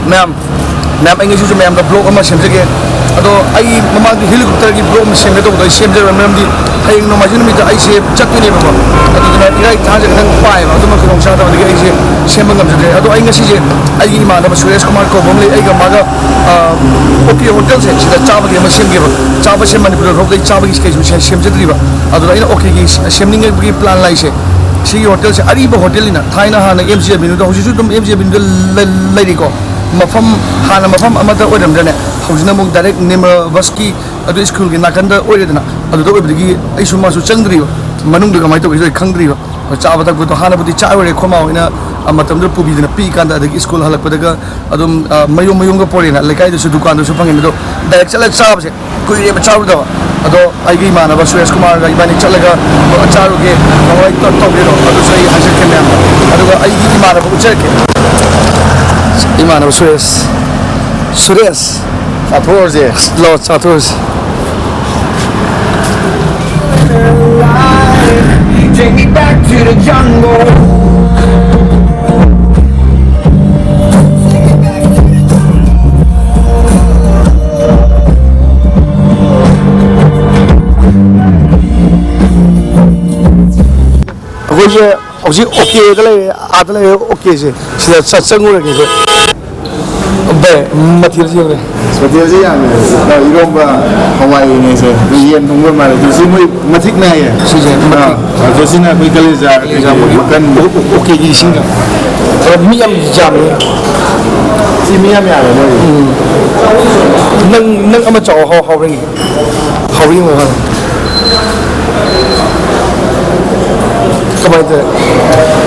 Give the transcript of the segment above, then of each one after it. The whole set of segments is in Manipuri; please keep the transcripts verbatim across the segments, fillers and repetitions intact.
ꯃꯌꯥꯝ, ꯃꯌꯥꯝ, ꯑꯩ ꯉꯁꯤꯁꯨ ꯃꯌꯥꯝꯗ ꯕ꯭ꯂꯣꯛ ꯑꯃ ꯁꯦꯝꯖꯒꯦ꯫ ꯑꯗꯣ ꯑꯩ ꯃꯃꯥꯡꯗ ꯍꯦꯂꯤꯀꯣꯞꯇꯔꯒꯤ ꯕ꯭ꯂꯣꯛ ꯑꯃ ꯁꯦꯝꯒꯦ ꯇꯧꯕꯗꯣ ꯑꯩ ꯁꯦꯝꯖꯔꯣꯏ, ꯃꯔꯝꯗꯤ ꯍꯌꯦꯡ ꯅꯣꯡꯃꯥꯏꯖꯤꯡ ꯅꯨꯃꯤꯠꯇ ꯑꯩꯁꯦ ꯆꯠꯇꯣꯏꯅꯦꯕꯀꯣ꯫ ꯑꯗꯨꯗꯨꯅ ꯏꯔꯥꯏ ꯊꯥꯡꯖ ꯈꯤꯇꯪ ꯄꯥꯏꯌꯦꯕ, ꯑꯗꯨꯃ ꯈꯨꯗꯣꯡ ꯆꯥꯗꯕꯗꯒꯤ ꯑꯩꯁꯦ ꯁꯦꯝꯕ ꯉꯝꯖꯗ꯭ꯔꯦ꯫ ꯑꯗꯣ ꯑꯩ ꯉꯁꯤꯁꯦ ꯑꯩꯒꯤ ꯏꯃꯥꯟꯅꯕ ꯁꯨꯔꯦꯁ ꯀꯨꯃꯥꯔ ꯀꯧꯕ ꯑꯃ ꯂꯩ, ꯑꯩꯒ ꯃꯥꯒ, ꯑ, ꯑꯣꯀꯦ ꯍꯣꯇꯦꯜꯁꯦ ꯁꯤꯗ ꯆꯥꯕꯒꯤ ꯑꯃ ꯁꯦꯝꯒꯦꯕ꯫ ꯆꯥꯕꯁꯦ ꯃꯅꯤꯄꯨꯔꯗ ꯊꯣꯛꯇꯩ ꯆꯥꯕꯒꯤ ꯀꯩꯁꯨ ꯁꯦ-, ꯁꯦꯝꯖꯗ꯭ꯔꯤꯕ꯫ ꯑꯗꯨꯗ ꯑꯩꯅ ꯑꯣꯀꯦꯒꯤ ꯁꯦꯝꯅꯤꯡꯉꯛꯄꯒꯤ ꯄ꯭ꯂꯥꯟ ꯂꯥꯛꯏꯁꯦ, ꯁꯤꯒꯤ ꯍꯣꯇꯦꯜꯁꯦ ꯑꯔꯤꯕ ꯍꯣꯇꯦꯜꯅꯤꯅ, ꯊꯥꯏꯅ ꯍꯥꯟꯅ ꯑꯦꯝ ꯖꯤ ꯑꯦꯚꯦꯅ꯭ꯌꯨꯗ, ꯍꯧꯖꯤꯛꯁꯨ ꯑꯗꯨꯝ ꯑꯦꯝ ꯖꯤ ꯑꯦꯚꯦꯅ꯭ꯌꯨꯗ ꯂꯩ-, ꯂꯩꯔꯤꯀꯣ꯫ ꯃꯐꯝ, ꯍꯥꯟꯅ ꯃꯐꯝ ꯑꯃꯗ ꯑꯣꯏꯔꯝꯗ꯭ꯔꯅꯦ, ꯍꯧꯖꯤꯛꯅ ꯑꯃꯨꯛ ꯗꯥꯏꯔꯦꯛ ꯅꯤꯔꯃꯜ ꯕꯁꯀꯤ ꯑꯗꯨ ꯁ꯭ꯀꯨꯜꯒꯤ ꯅꯥꯀꯟꯗ ꯑꯣꯏꯔꯦꯗꯅ, ꯑꯗꯨꯗ ꯑꯣꯏꯕꯗꯒꯤ ꯑꯩꯁꯨ ꯃꯥꯁꯨ ꯆꯪꯗ꯭ꯔꯤꯕ, ꯃꯅꯨꯡꯗ ꯀꯃꯥꯏꯅ ꯇꯧꯒꯦꯁꯨ ꯑꯩ ꯈꯪꯗ꯭ꯔꯤꯕ꯫ ꯆꯥꯕ ꯊꯛꯄꯗꯣ ꯍꯥꯟꯅꯕꯨꯗꯤ ꯆꯥꯔꯨꯔꯦ, ꯑꯩꯈꯣꯏ ꯃꯥ ꯍꯣꯏꯅ, ꯑ, ꯃꯇꯝꯗꯨꯗ ꯄꯨꯕꯤꯗꯅ ꯄꯤꯛꯏꯀꯥꯟꯗ, ꯑꯗꯒꯤ ꯁ꯭ꯀꯨꯜ ꯍꯜꯂꯛꯄꯗꯒ ꯑꯗꯨꯝ, ꯑ, ꯃꯌꯨꯝ ꯃꯌꯨꯝꯒ ꯄꯣꯔꯦꯅ, ꯂꯩꯀꯥꯏꯗꯁꯨ ꯗꯨꯀꯥꯟꯗꯁꯨ ꯐꯪꯉꯦ, ꯑꯗꯣ ꯗꯥꯏꯔꯦꯛ ꯆꯠꯂ ꯆꯥꯕꯁꯦ ꯀꯨꯏꯔꯦꯕ ꯆꯥꯔꯨꯗꯕ꯫ ꯑꯗꯣ ꯑꯩꯒꯤ ꯏꯃꯥꯟꯅꯕ ꯁꯨꯔꯦꯁ ꯀꯨꯃꯥꯔꯒ ꯏꯕꯥꯅꯤ ꯆꯠꯂꯒ ꯆꯥꯔꯨꯒꯦ, ꯀꯃꯥꯏꯅ ꯇꯧ-, ꯇꯧꯒꯦꯗꯣ ꯑꯗꯨꯁꯨ ꯑꯩ ꯍꯥꯏꯖꯔꯛꯀꯦ ꯃꯌꯥꯝꯗ꯫ ꯑꯗꯨꯒ ꯑꯩꯒꯤ ꯏꯃꯥꯟꯅꯕ ꯎꯠꯆꯔꯛꯀꯦ꯫ ꯏꯃꯥꯟꯅꯕ ꯁꯨꯔꯦꯁ, ꯁꯨꯔꯦꯁ, ꯆꯥꯊꯣꯛꯑꯁꯦ꯫ ꯂꯥꯛꯑꯣ, ꯆꯥꯊꯣꯛꯑꯁꯦ꯫ Take me back to the jungle. ꯑꯩꯈꯣꯏꯁꯦ ꯍꯧꯖꯤꯛ ꯑꯣꯀꯦꯗ ꯂꯩꯔꯦ, ꯑꯥꯗ ꯂꯩꯔꯦ ꯑꯣꯀꯦꯁꯦ꯫ ꯁꯤꯗ ꯆꯠ-, ꯆꯪꯉꯨꯔꯒꯦ ꯑꯩꯈꯣꯏ꯫ ꯚꯥꯏ, ꯃꯊꯦꯜꯁꯤ ꯌꯦꯡꯉꯨꯅꯦ꯫ ꯃꯊꯦꯜꯁꯤ ꯌꯥꯝꯃꯦ꯫ ꯏꯔꯣꯝꯕ, ꯍꯋꯥꯏꯅꯦꯁꯦ꯫ ꯑꯗꯨ ꯌꯦꯟ ꯊꯣꯡꯕ ꯃꯥꯜꯂꯦ꯫ ꯑꯗꯨ ꯁꯤ ꯃꯣꯏ ꯃꯊꯤꯛꯅ ꯍꯥꯏꯌꯦ꯫ ꯁꯤꯁꯦ ꯃꯊꯤꯛ꯫ ꯑꯥ, ꯑꯗꯣ ꯁꯤꯅ ꯑꯩꯈꯣꯏ ꯀꯂꯦꯖꯥ, ꯀꯂꯦꯖꯥ ꯃꯣꯏꯒꯤ ꯃꯀꯟ꯫ ꯑꯣ-, ꯑꯣ-, ꯑꯣꯀꯦꯒꯤ ꯏꯁꯤꯡꯒ꯫ ꯑꯗꯣ ꯃꯤ ꯌꯥꯝ ꯌꯥꯝꯃꯦ꯫ ꯁꯤ ꯃꯤ ꯌꯥꯝ ꯌꯥꯝꯃꯦ ꯃꯣꯏꯒꯤ꯫ ꯎꯝ꯫ ꯅꯪ, ꯅꯪ ꯑꯃ ꯆꯥꯎ, ꯍꯥꯎ-, ꯍꯥꯎꯕ꯭ꯔꯥ ꯌꯦꯡꯒꯦ꯫ ꯍꯥꯎꯕ꯭ꯔꯥ ꯌꯦꯡꯉꯣ ꯍꯥꯟꯅ꯫ ꯀꯃꯥꯏꯅ ꯇꯧꯋꯦ?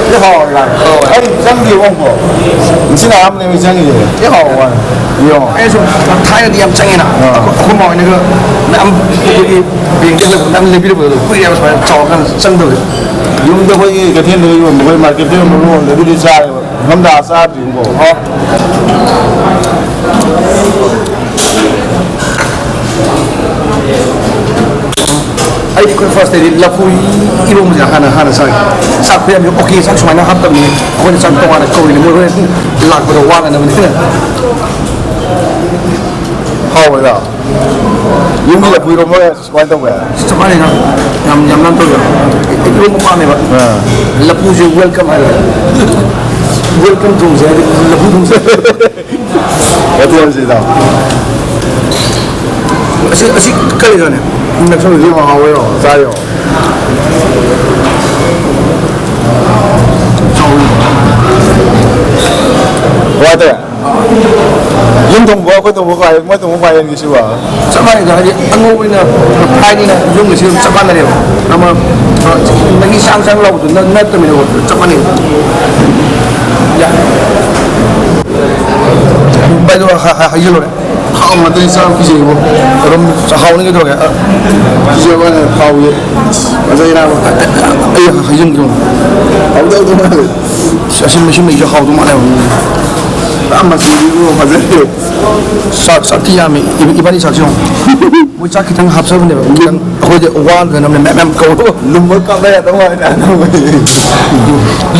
ꯊꯤ ꯍꯥꯎꯋꯦ ꯚꯥꯏ꯫ ꯍꯥꯎꯋꯦ꯫ ꯑꯩ ꯆꯪꯗ꯭ꯔꯤꯕ ꯑꯃꯨꯛꯐꯥꯎ꯫ ꯉꯁꯤꯅ ꯑꯍꯥꯟꯕꯅꯦꯕ ꯑꯩ ꯆꯪꯉꯤꯁꯦ꯫ ꯊꯤ ꯍꯥꯎꯕ ꯋꯥꯅꯤ꯫ ꯌꯦꯡꯉꯣ꯫ ꯑꯩꯁꯨ ꯊꯥꯏꯅꯗꯤ ꯌꯥꯝ ꯆꯪꯉꯤꯅ꯫ ꯑꯥ꯫ ꯑꯩꯈꯣꯏ ꯃꯥ ꯍꯣꯏꯅꯒ ꯃꯌꯥꯝ ꯑꯩꯈꯣꯏꯒꯤ ꯕꯦꯡꯛꯇ ꯃꯌꯥꯝ ꯂꯩꯕꯤꯔꯛꯄꯗꯣ ꯀꯨꯏꯔꯦꯕ ꯁꯨꯃꯥꯏꯅ ꯆꯥꯎꯔꯀꯥꯟꯗ ꯆꯪꯗꯕꯁꯦ꯫ ꯌꯨꯝꯗ ꯑꯩꯈꯣꯏꯒꯤ ꯀꯩꯊꯦꯜꯗ ꯌꯣꯟꯕ, ꯑꯩꯈꯣꯏ ꯃꯥꯔꯀꯦꯠꯇ ꯌꯣꯟꯕ ꯂꯣꯟꯗ ꯑꯗꯨꯗꯤ ꯆꯥꯔꯦꯕ꯫ ꯃꯐꯝꯗ ꯑꯥ ꯆꯥꯗ꯭ꯔꯤꯕꯀꯣ꯫ ꯑꯣ꯫ ꯑꯩꯗꯤ ꯑꯩꯈꯣꯏ ꯐꯥꯔꯁꯇꯗꯤ ꯂꯐꯨ ꯏꯔꯣꯝꯕꯁꯦ ꯍꯥꯟꯅ, ꯍꯥꯟꯅ ꯆꯥꯒꯦ꯫ ꯆꯥꯛ ꯈꯨꯌꯥꯝꯁꯦ ꯑꯣꯀꯦ, ꯆꯥꯛ ꯁꯨꯃꯥꯏꯅ ꯍꯥꯞꯇꯕꯅꯤ꯫ ꯑꯩꯈꯣꯏꯅ ꯆꯥꯛ ꯇꯣꯉꯥꯟꯅ ꯀꯧꯔꯤꯅꯤ꯫ ꯃꯣꯏ ꯍꯣꯔꯦꯟ ꯂꯥꯛꯄꯗ ꯋꯥꯅꯅꯕꯅꯤꯅ꯫ ꯍꯥꯎꯕꯗ ꯌꯨꯝꯒꯤ ꯂꯐꯨ ꯏꯔꯣꯝꯕ ꯀꯃꯥꯏꯅ ꯇꯧꯒꯦ? ꯆꯞ ꯃꯥꯟꯅꯩꯅ꯫ ꯌꯥꯝ ꯌꯥꯝ ꯅꯥꯟ ꯇꯧꯋꯦ꯫ ꯑꯩ ꯏꯔꯣꯝꯕ ꯄꯥꯝꯃꯦꯕ꯫ ꯑꯥ꯫ ꯂꯐꯨꯁꯦ welcome ꯍꯥꯏꯕ꯫ Welcome ꯊꯣꯡꯁꯦ ꯍꯥꯏꯗꯤ ꯂꯐꯨ ꯊꯣꯡꯁꯦ꯫ ꯍꯣꯇꯦꯜꯁꯤꯗ꯫ ꯑꯁꯤ ꯑꯁꯤ ꯀꯔꯤꯅꯣꯅꯦ? ꯅꯛꯁꯜꯂꯨꯁꯤ ꯌꯦꯡꯉꯣ, ꯍꯥꯎꯋꯦ ꯌꯦꯡꯉꯣ, ꯆꯥ ꯌꯦꯡꯉꯣ꯫ ꯀꯃꯥꯏ ꯇꯧꯋꯦ? ꯌꯨꯝ ꯊꯣꯡꯕ ꯑꯩꯈꯣꯏ ꯊꯣꯡꯕ ꯀꯥꯏ, ꯃꯣꯏ ꯊꯣꯡꯕ ꯀꯥꯏ ꯌꯦꯟꯒꯤꯁꯤꯕ? ꯆꯞ ꯃꯥꯟꯅꯩꯗ, ꯍꯥꯏꯗꯤ ꯑꯉꯧꯕꯅꯤꯅ ꯐ꯭ꯔꯥꯏꯅꯤꯅ ꯌꯨꯝꯒꯤꯁꯨ ꯑꯗꯨꯝ ꯆꯞ ꯃꯥꯟꯅꯔꯦꯕ꯫ ꯑꯃ, ꯑ, ꯃꯍꯤ ꯁꯥꯡ ꯁꯥꯡ ꯂꯥꯎꯕꯗꯨ ꯅꯠ-, ꯅꯠꯇꯕꯅꯤꯅꯀꯣ, ꯆꯞ ꯃꯥꯟꯅꯩ꯫ ꯌꯥ꯫ ꯚꯥꯏꯗꯣ ꯍ-, ꯍ-, ꯍꯩꯖꯤꯜꯂꯨꯔꯦ꯫ ꯍꯥꯎ ꯉꯥꯛꯇꯅꯤ, ꯆꯥꯕ ꯀꯤꯖꯩꯕꯣ꯫ ꯑꯗꯨꯝ ꯍꯥꯎꯅꯤ ꯀꯩꯗꯧꯔꯒꯦ? ꯑ, ꯀꯤꯖꯕ ꯋꯥꯅꯦ, ꯊꯥꯎꯁꯦ ꯐꯖꯩ ꯅꯥꯕ꯫ ꯑꯩ ꯍꯩꯖꯤꯟꯒꯦ꯫ ꯍꯥꯎꯗꯧꯗꯧ ꯃꯥꯜꯂꯦ꯫ ꯑꯁꯤ ꯃꯁꯤ ꯃꯩꯁꯦ ꯍꯥꯎꯗꯧ ꯃꯥꯜꯂꯦ꯫ ꯄꯨꯔꯥ ꯃꯆꯨꯁꯤꯕꯨ ꯐꯖꯔꯦ꯫ ꯆꯥꯛ, ꯆꯥꯛꯇꯤ ꯌꯥꯝꯃꯤ꯫ ꯏꯕ-, ꯏꯕꯥꯅꯤ ꯆꯥꯛꯁꯤ ꯌꯦꯡꯉꯣ꯫ ꯃꯣꯏ ꯆꯥꯛ ꯈꯤꯇꯪ ꯍꯥꯞꯆꯕꯅꯦꯕ꯫ ꯈꯤꯇꯪ ꯑꯩꯈꯣꯏꯗꯤ ꯋꯥꯗꯅ ꯃꯌꯥꯝ ꯃꯌꯥꯝ ꯀꯧꯕ꯫ ꯂꯨꯝꯕ ꯀꯥꯞꯅ ꯌꯥꯗꯧ ꯃꯥꯜꯂꯦ꯫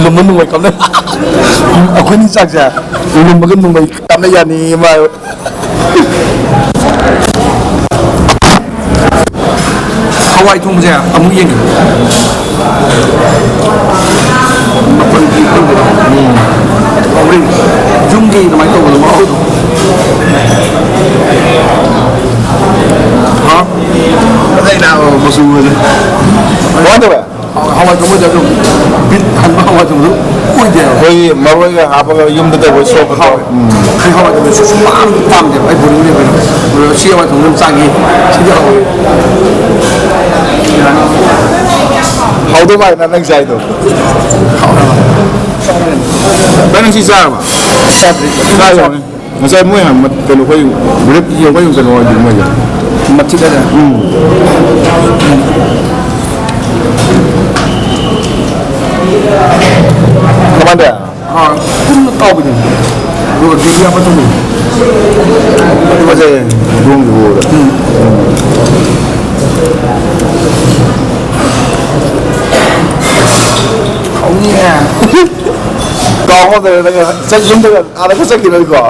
ꯂꯨꯝꯕ ꯅꯨꯡꯉꯥꯏ ꯀꯥꯞꯅ꯫ ꯑꯩꯈꯣꯏꯅꯤ ꯆꯥꯛꯁꯦ ꯂꯨꯝꯕꯒ ꯅꯨꯡꯉꯥꯏ ꯀꯥꯞꯅ ꯌꯥꯅꯤ ꯃꯥ꯫ ꯍꯋꯥꯏ ꯊꯣꯡꯕꯁꯦ ꯑꯃꯨꯛ ꯌꯦꯡꯒꯦ꯫ ꯃꯄꯪꯒꯤ ꯈꯪꯗꯦ꯫ ꯎꯝ꯫ ꯍꯥꯎꯕ꯭ꯔꯥ ꯌꯦꯡꯒꯦ꯫ ꯌꯨꯝꯒꯤ ꯑꯗꯨꯃꯥꯏꯅ ꯇꯧꯕꯗꯣ ꯃꯍꯥꯎꯗꯣ꯫ ꯍꯥ? ꯐꯖꯩ ꯅꯥꯕ ꯃꯆꯨꯒꯁꯦ꯫ ꯀꯃꯥꯏꯅ ꯇꯧꯋꯦ? ꯍꯋꯥꯏ ꯊꯣꯡꯕꯗ ꯑꯗꯨꯝ ꯕꯤꯠ ꯍꯟꯕ ꯍꯋꯥꯏ ꯊꯣꯡꯕꯗꯨ ꯑꯣꯏꯗꯦꯕ꯫ ꯑꯩꯈꯣꯏꯒꯤ ꯃꯔꯣꯏꯒ ꯍꯥꯞꯄꯒ ꯌꯨꯝꯗ ꯇꯧꯕ ꯁꯣꯛꯄꯗꯣ꯫ ꯍꯥꯎꯋꯦ꯫ ꯎꯝ꯫ ꯑꯩ ꯍꯋꯥꯏ ꯊꯣꯡꯕ ꯁꯨꯛꯄꯥꯝ ꯄꯥꯝꯗꯦꯕ꯫ ꯑꯩ ꯕꯣꯔꯤꯡ ꯂꯩꯕꯅꯦ꯫ ꯑꯗꯣ ꯁꯤ ꯍꯋꯥꯏ ꯊꯣꯡꯕ ꯑꯗꯨꯝ ꯆꯥꯒꯦ꯫ ꯁꯤꯗꯤ ꯍꯥꯎꯋꯦ꯫ ꯍꯥꯎꯗꯧ ꯃꯥꯜꯂꯦ ꯅꯪ ꯆꯥꯏꯗꯣ꯫ ꯍꯥꯎꯋꯦ꯫ ꯚꯥꯏ, ꯅꯪ ꯁꯤ ꯆꯥꯔꯕ? ꯆꯥꯗ꯭ꯔꯤ꯫ ꯆꯥꯔꯕꯅꯦ꯫ ꯉꯁꯥꯏ ꯃꯣꯏ ꯍꯥꯟꯅ ꯀꯩꯅꯣ, ꯑꯩꯈꯣꯏ ꯒ꯭ꯔꯨꯞ, ꯑꯩꯈꯣꯏ ꯀꯩꯅꯣ ꯑꯣꯏꯗꯣꯏꯅꯤ ꯃꯣꯏꯁꯦ꯫ ꯃꯊꯤꯗ ꯂꯩꯔꯦ꯫ ꯎꯝ꯫ ꯀꯃꯥꯏꯅ ꯇꯧꯋꯦ? ꯑꯥ, ꯀꯨꯝꯅ ꯇꯧꯕꯤꯗꯨꯅꯤ꯫ ꯑꯗꯨꯒ ꯗꯤꯒꯤ ꯍꯥꯞꯄ ꯊꯝꯃꯤ꯫ ꯐꯖꯩꯌꯦ, ꯃꯑꯣꯡꯗꯨ ꯎꯕꯗ꯫ ꯎꯝ꯫ ꯍꯥꯎꯅꯤꯍꯦ꯫ ꯀꯥꯎ ꯉꯝꯗ꯭ꯔꯦ ꯅꯪ꯫ ꯆꯠ-, ꯌꯨꯝꯗꯒ ꯑꯥꯗꯒ ꯆꯠꯈꯤꯔꯣꯏꯀꯣ?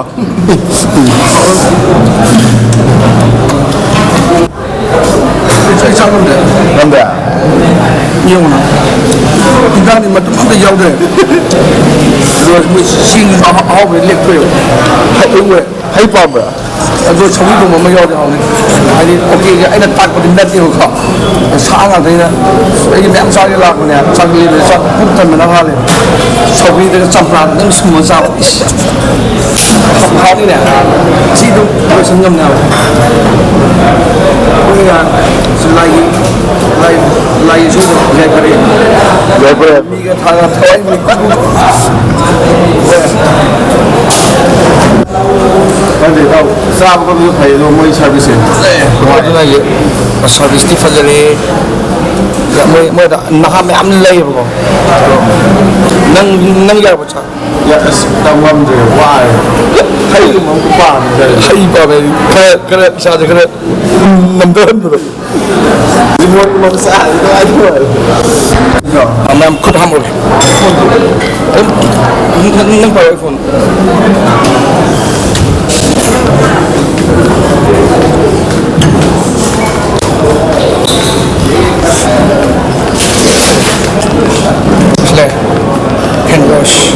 ꯑꯩ ꯆꯥꯛ ꯆꯥ ꯉꯝꯗꯦ꯫ ꯉꯝꯗꯦ? ꯌꯦꯡꯉꯨꯅ꯫ ꯏꯟꯖꯥꯡꯗꯤ ꯃꯇꯨꯝ ꯑꯝꯇ ꯌꯥꯎꯗ꯭ꯔꯦ꯫ ꯑꯗꯨꯒ ꯃꯣꯏ ꯆꯦꯡꯁꯨ ꯑꯍꯥ-, ꯑꯍꯥꯎꯕ ꯂꯦꯛꯇ꯭ꯔꯦꯕ꯫ ꯍꯩ, ꯍꯩ ꯄꯥꯝꯕ꯭ꯔꯥ? ꯑꯗꯣ ꯁꯧꯒ꯭ꯔꯤ ꯊꯣꯡꯕ ꯑꯃ ꯌꯥꯎꯔꯗꯤ ꯍꯥꯎꯅꯤ꯫ ꯍꯥꯏꯗꯤ, ꯑꯣꯀꯦꯁꯦ ꯑꯩꯅ ꯇꯥꯛꯄꯗꯤ ꯅꯠꯇꯦꯕꯀꯣ꯫ ꯁꯥ ꯉꯥꯛꯇꯅꯤꯅ ꯑꯩꯗꯤ ꯃꯌꯥꯝ ꯆꯥꯒꯦ ꯂꯥꯛꯄꯅꯦ꯫ ꯆꯥꯛ ꯂꯦꯝꯃꯦ, ꯆꯥꯛ ꯄꯨꯛ ꯊꯟꯕꯅ ꯍꯥꯜꯂꯦ꯫ ꯁꯧꯒ꯭ꯔꯤꯗꯒ ꯆꯝꯄ꯭ꯔꯥ ꯈꯤꯇꯪ ꯁꯨꯝꯕ ꯆꯥꯕ꯫ ꯏꯁ! ꯍꯥꯎꯅꯤꯅꯦ꯫ ꯁꯤ ꯑꯗꯨꯝ ꯂꯣꯏꯁꯟ ꯉꯝꯅꯦ ꯍꯥꯏꯕ꯫ ꯑꯩꯈꯣꯏ ꯁꯤ ꯂꯥꯏꯒꯤ, ꯂꯥꯏ, ꯂꯥꯏꯒꯤ ꯁꯣꯏꯗꯅ ꯌꯥꯏꯐꯔꯦ꯫ ꯌꯥꯏꯐꯔꯦ꯫ ꯃꯤꯒ ꯊꯥꯒ ꯊꯋꯥꯏ ꯃꯤꯒ ꯈꯪꯗꯦ, ꯏꯇꯥꯎ, ꯆꯥꯕ ꯈꯣꯠꯄꯁꯨ ꯐꯩ, ꯑꯗꯣ ꯃꯣꯏ ꯁꯥꯔꯚꯤꯁꯁꯦ? ꯑꯦ, ꯑꯗꯨꯅ ꯍꯥꯏꯁꯦ, ꯁꯥꯔꯚꯤꯁꯇꯤ ꯐꯖꯔꯦ꯫ ꯃꯣꯏ, ꯃꯣꯏꯗ ꯅꯍꯥ ꯃꯌꯥꯝ ꯂꯩꯌꯦꯕꯀꯣ꯫ ꯅꯪ, ꯅꯪ ꯌꯥꯔꯕꯣ ꯆꯥ? ꯌꯥ-, ꯑꯁ, ꯇꯝ ꯉꯝꯗ꯭ꯔꯦ, ꯋꯥꯔꯦ꯫ ꯍꯩꯒꯨꯝꯕ ꯑꯃ ꯄꯥꯝꯃꯦ꯫ ꯍꯩ ꯄꯥꯝꯃꯦ꯫ ꯈꯔ, ꯈꯔ ꯏꯁꯥꯁꯦ ꯈꯔ ꯅꯝꯊꯍꯟꯕꯗꯣ꯫ ꯂꯤꯃꯣꯟꯒꯨꯝꯕ ꯑꯃ ꯆꯥꯔꯗꯤ ꯅꯨꯡꯉꯥꯏꯗꯧ ꯃꯥꯜꯂꯦ꯫ ꯑ, ꯃꯌꯥꯝ ꯈꯨꯠ ꯍꯥꯝꯃꯨꯔꯦ꯫ ꯑꯗꯨꯝ ꯅꯪ, ꯅꯪ ꯄꯥꯏꯔꯣ ꯑꯩ ꯐꯣꯟ꯫ ꯁꯤꯗ hand wash꯫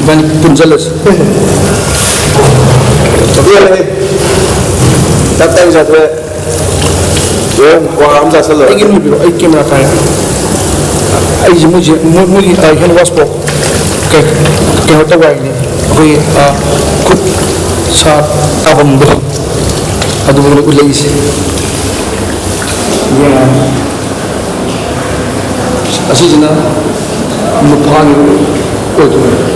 ꯏꯕꯥꯅꯤ ꯄꯨꯟꯁꯤꯜꯂꯁꯤ꯫ ꯄꯦꯜꯂꯦ꯫ ꯇꯞ ꯇꯥꯏꯅ ꯆꯥꯊꯣꯛꯑꯦ꯫ ꯍꯣꯔꯦꯟ ꯀ꯭ꯋꯥ ꯑꯃ ꯆꯥꯁꯤꯜꯂꯒ꯫ ꯑꯩꯒꯤ ꯑꯃ ꯄꯤꯔꯛꯑꯣ, ꯑꯩ ꯀꯦꯃꯦꯔꯥ ꯄꯥꯏꯔꯦ꯫ ꯑꯩꯁꯦ ꯃꯣꯏꯁꯦ, ꯃꯣꯏ-, ꯃꯣꯏꯒꯤ, ꯑ, hand wash ꯐꯥꯎ ꯀꯩ-, ꯀꯩꯅꯣ ꯇꯧꯕ ꯍꯥꯏꯅꯦ꯫ ꯑꯩꯈꯣꯏꯒꯤ, ꯑ, ꯈꯨꯠ ꯁꯥ ꯇꯥꯐꯝꯗꯣ ꯑꯗꯨꯒꯨꯝꯕ ꯎꯠꯂꯛꯏꯁꯦ꯫ ꯌꯦꯡꯉꯣ꯫ ꯑꯁꯤꯁꯤꯅ ꯅꯨꯄꯥꯒꯤ ꯑꯣꯏꯗꯣꯏꯅꯤ꯫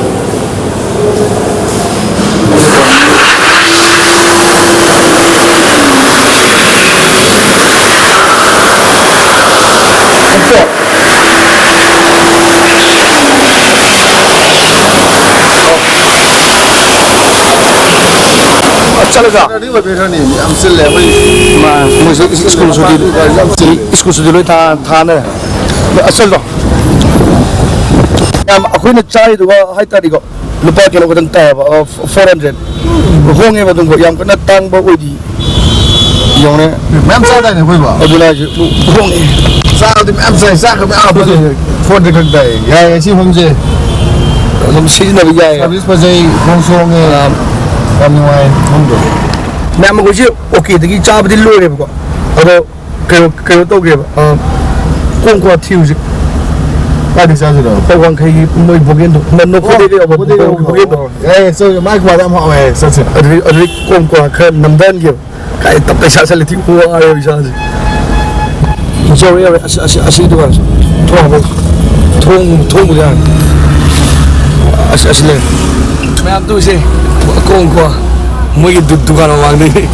ꯆꯠꯂꯒ ꯁꯦꯇꯔꯗꯦ ꯑꯣꯏꯕꯩꯔꯅꯦ, ꯌꯥꯝ ꯆꯤꯜꯂꯦ ꯑꯩꯈꯣꯏ꯫ ꯃꯥ-, ꯃꯣꯏꯁꯨ ꯁ꯭ꯀꯨꯜ ꯁꯨꯇꯤ, ꯌꯥꯝ ꯆꯤꯜꯂꯦ꯫ ꯁ꯭ꯀꯨꯜ ꯁꯨꯇꯤ ꯂꯣꯏ ꯊꯥ-, ꯊꯥꯅꯔꯦ꯫ ꯑꯆꯜꯗꯣ꯫ ꯌꯥꯝ ꯑꯩꯈꯣꯏꯅ ꯆꯥꯔꯤꯗꯨꯒ ꯍꯥꯏꯇꯥꯔꯗꯤꯀꯣ, ꯂꯨꯄꯥ ꯀꯩꯅꯣ ꯈꯛꯇꯪ ꯇꯥꯏꯌꯦꯕ, ꯑ, ꯐꯣꯔ ꯍꯟꯗ꯭ꯔꯦꯠ꯫ ꯍꯣꯡꯉꯦꯕ ꯑꯗꯨꯝꯀꯣ, ꯌꯥꯝ ꯀꯟꯅ ꯇꯥꯡꯕ ꯑꯣꯏꯗꯤ꯫ ꯌꯦꯡꯉꯨꯅꯦ꯫ ꯃꯌꯥꯝ ꯆꯥꯗꯥꯏꯅꯦ ꯑꯩꯈꯣꯏꯕꯣ? ꯑꯗꯨꯅ ꯍꯥꯏꯁꯦ, ꯍꯣꯡꯉꯦ꯫ ꯆꯥꯕꯗꯤ ꯃꯌꯥꯝ ꯆꯥꯏ, ꯆꯥꯛꯀ ꯃꯌꯥꯝ ꯍꯥꯞꯄꯗꯤ ꯐꯣꯔ ꯍꯟꯗ꯭ꯔꯦꯠ ꯈꯛ ꯇꯥꯏ꯫ ꯌꯥꯏꯌꯦ, ꯁꯤ ꯃꯐꯝꯁꯦ꯫ ꯑꯗꯨꯝ ꯁꯤꯖꯤꯟꯅꯕ ꯌꯥꯏꯌꯦ꯫ ꯁꯥꯔꯚꯤꯁ ꯐꯖꯩ, ꯈꯣꯡꯁꯨ ꯍꯣꯡꯉꯦ꯫ ꯑꯥ꯫ ꯌꯥꯝ ꯅꯨꯡꯉꯥꯏ ꯃꯐꯝꯗꯣ꯫ ꯃꯌꯥꯝ ꯑꯩꯈꯣꯏꯁꯦ ꯑꯣꯀꯦꯗꯒꯤ ꯆꯥꯕꯗꯤ ꯂꯣꯏꯔꯦꯕꯀꯣ꯫ ꯑꯗꯣ ꯀꯩꯅꯣ, ꯀꯩꯅꯣ ꯇꯧꯒꯦꯕ, ꯑ, ꯀꯣꯡ ꯀ꯭ꯋꯥ ꯊꯤꯔꯨꯁꯤ꯫ ꯀꯥꯏꯗ ꯆꯥꯁꯤꯅꯣ? ꯄꯥꯎ ꯋꯥꯡꯈꯩꯒꯤ ꯃꯣꯏ ꯕꯣꯒꯦꯟꯗꯣ, ꯅ-, ꯅꯣꯛꯐꯗꯦꯗ ꯌꯥꯎꯕ ꯑꯣ, ꯕꯣꯒꯦꯟꯗꯣ꯫ ꯕꯣꯒꯦꯟꯗꯣ꯫ ꯌꯥꯏ, ꯌꯥꯏ, ꯆꯠꯂꯨꯁꯦ꯫ ꯃꯥꯏ ꯀ꯭ꯋꯥꯗ ꯌꯥꯝ ꯍꯥꯎꯋꯦ ꯍꯥꯏꯌꯦ, ꯆꯠꯁꯦ꯫ ꯑꯗꯨꯗꯤ, ꯑꯗꯨꯗꯤ ꯀꯣꯡ ꯀ꯭ꯋꯥ ꯈꯔ ꯅꯝꯊꯍꯟꯒꯦꯕ꯫ ꯀꯥꯏ ꯇꯞ ꯇꯥꯏ ꯆꯥꯁꯜꯂꯦ, ꯊꯤ ꯋꯥꯔꯦꯕ ꯏꯁꯥꯁꯦ꯫ ꯌꯧꯔꯦ, ꯌꯧꯔꯦ꯫ ꯑꯁꯤ, ꯑꯁꯤ, ꯑꯁꯤ ꯗꯨꯀꯥꯟꯁꯦ꯫ ꯊꯣꯡ ꯍꯥꯡꯕ-, ꯊꯣꯡ, ꯊꯣꯡꯕꯨꯗꯤ ꯌꯥꯔꯦ꯫ ꯑꯁꯤ, ꯑꯁꯤ ꯂꯩꯔꯦ꯫ ꯃꯌꯥꯝ ꯇꯨꯁꯦ꯫ ꯀꯣꯡ ꯀ꯭ꯋꯥ꯫ ꯃꯣꯏꯒꯤ ꯗꯨ-, ꯗꯨꯀꯥꯟ ꯃꯃꯥꯡꯗꯩ꯫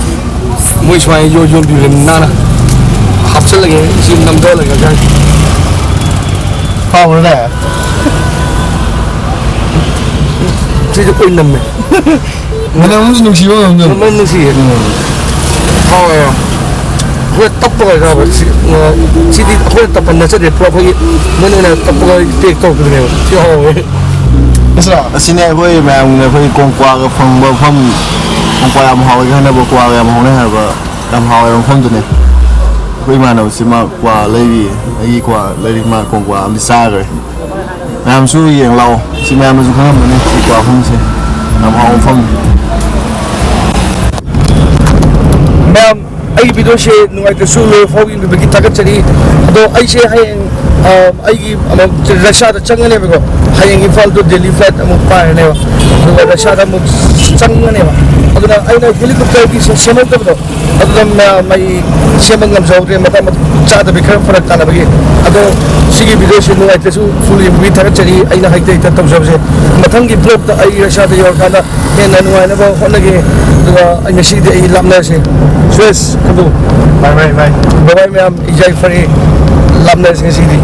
ꯃꯣꯏ ꯁꯨꯃꯥꯏꯅ ꯌꯣ-, ꯌꯣꯟꯕꯤꯕꯅꯤ ꯅꯥꯟꯅ ꯍꯥꯞꯆꯜꯂꯒꯦ, ꯁꯤ ꯅꯝꯊꯍꯜꯂꯒ ꯈꯪ-꯫ ꯍꯥꯎꯕ꯭ꯔꯅꯦ? ꯁꯤꯁꯨ ꯑꯣꯏꯅꯝꯃꯦ꯫ ꯃꯅꯝ ꯑꯃꯁꯨ ꯅꯨꯡꯁꯤꯕ ꯑꯃꯁꯨ꯫ ꯃꯅꯝ ꯅꯨꯡꯁꯤꯌꯦ꯫ ꯎꯝ꯫ ꯍꯥꯎꯋꯦ꯫ ꯑꯩꯈꯣꯏ ꯇꯞꯄꯒ ꯆꯥꯕ ꯁꯤ, ꯑ, ꯁꯤꯗꯤ ꯑꯩꯈꯣꯏꯅ ꯇꯞꯄ ꯅꯠꯆꯗꯦ, ꯄꯨꯔꯥ ꯑꯩꯈꯣꯏꯒꯤ ꯃꯣꯏꯅ ꯑꯣꯏꯅ ꯇꯞꯄꯒ ꯄꯦꯛ ꯇꯧꯔꯛꯄꯗꯨꯅꯦꯕ꯫ ꯁꯤ ꯍꯥꯎꯋꯦ꯫ ꯅꯠꯇ꯭ꯔꯥ? ꯑꯁꯤꯅꯦ ꯑꯩꯈꯣꯏ ꯃꯌꯥꯝꯒꯤꯅꯦ, ꯑꯩꯈꯣꯏ ꯀꯣꯡꯀ꯭ꯋꯥꯒ ꯐꯪꯕ ꯃꯐꯝ, ꯀꯣꯡꯀ꯭ꯋꯥ ꯌꯥꯝ ꯍꯥꯎꯋꯦ ꯍꯥꯏꯅꯕ, ꯀ꯭ꯋꯥꯒ ꯌꯥꯝ ꯍꯥꯎꯅꯩ ꯍꯥꯏꯕ, ꯌꯥꯝ ꯍꯥꯎꯋꯦ ꯃꯐꯝꯗꯨꯅꯦ꯫ ꯑꯩꯈꯣꯏ ꯏꯃꯥꯟꯅꯕꯁꯤ ꯃꯥ ꯀ꯭ꯋꯥ ꯂꯩꯔꯤ, ꯑꯩꯒꯤ ꯀ꯭ꯋꯥ ꯂꯩꯔꯤ, ꯃꯥ ꯀꯣꯡꯀ꯭ꯋꯥ ꯑꯃꯗꯤ ꯆꯥꯈ꯭ꯔꯦ꯫ ꯃꯌꯥꯝꯁꯨ ꯌꯦꯡ ꯂꯥꯛꯑꯣ, ꯁꯤ ꯃꯌꯥꯝꯅꯁꯨ ꯈꯪꯉꯝꯃꯅꯤ ꯁꯤ ꯀ꯭ꯋꯥ ꯃꯐꯝꯁꯦ ꯌꯥꯝ ꯍꯥꯎꯕ ꯃꯐꯝꯅꯤ꯫ ꯃꯌꯥꯝ, ꯑꯩꯒꯤ ꯚꯤꯗꯤꯑꯣꯁꯦ ꯅꯨꯡꯉꯥꯏꯇ꯭ꯔꯁꯨ ꯂꯣꯏ ꯐꯥꯎ ꯌꯦꯡꯕꯤꯕꯒꯤ ꯊꯥꯒꯠꯆꯔꯤ꯫ ꯑꯗꯣ ꯑꯩꯁꯦ ꯍꯌꯦꯡ, ꯑ, ꯑꯩꯒꯤ ꯑꯃꯨꯛ ꯔꯁꯤꯌꯥꯗ ꯆꯪꯒꯅꯦꯕꯀꯣ꯫ ꯍꯌꯦꯡ ꯏꯝꯐꯥꯜ to ꯗꯦꯜꯂꯤ flight ꯑꯃꯨꯛ ꯄꯥꯏꯔꯅꯦꯕ꯫ ꯑꯗꯨꯒ ꯔꯁꯤꯌꯥꯗ ꯑꯃꯨꯛ ꯆꯪꯒꯅꯦꯕ꯫ ꯑꯗꯨꯅ ꯑꯩꯅ helicopterꯒꯤ ꯁꯦ-, ꯁꯦꯝꯍꯧꯗꯕꯗꯣ, ꯑꯗꯨꯅ ꯃ-, ꯃꯩ ꯁꯦꯝꯕ ꯉꯝꯖꯍꯧꯗ꯭ꯔꯦ, ꯃꯇꯥꯡ ꯆꯥꯗꯕꯤ ꯈꯔ ꯐꯔꯛ ꯇꯥꯅꯕꯒꯤ꯫ ꯑꯗꯣ ꯁꯤꯒꯤ ꯚꯤꯗꯤꯑꯣꯁꯦ ꯅꯨꯡꯉꯥꯏꯇ꯭ꯔꯁꯨ full ꯌꯦꯡꯕꯤꯕꯒꯤ ꯊꯥꯒꯠꯆꯔꯤ꯫ ꯑꯩꯅ ꯍꯩꯇ ꯍꯩꯇ ꯇꯧꯖꯕꯁꯦ꯫ ꯃꯊꯪꯒꯤ vlogꯇ ꯑꯩ ꯔꯁꯤꯌꯥꯗ ꯌꯧꯔꯀꯥꯟꯗ ꯍꯦꯟꯅ ꯅꯨꯡꯉꯥꯏꯅꯕ ꯍꯣꯠꯅꯒꯦ꯫ ꯑꯗꯨꯒ ꯉꯁꯤꯗꯤ ꯑꯩ ꯂꯥꯞꯅꯔꯁꯦ꯫ ꯁꯨꯔꯦꯁ, ꯑꯗꯨ꯫ Bye, bye, bye꯫ Bye bye ꯃꯌꯥꯝ, ꯏꯖꯥꯏ ꯐꯔꯦ꯫ ꯂꯥꯞꯅꯔꯁꯦ ꯉꯁꯤꯗꯤ꯫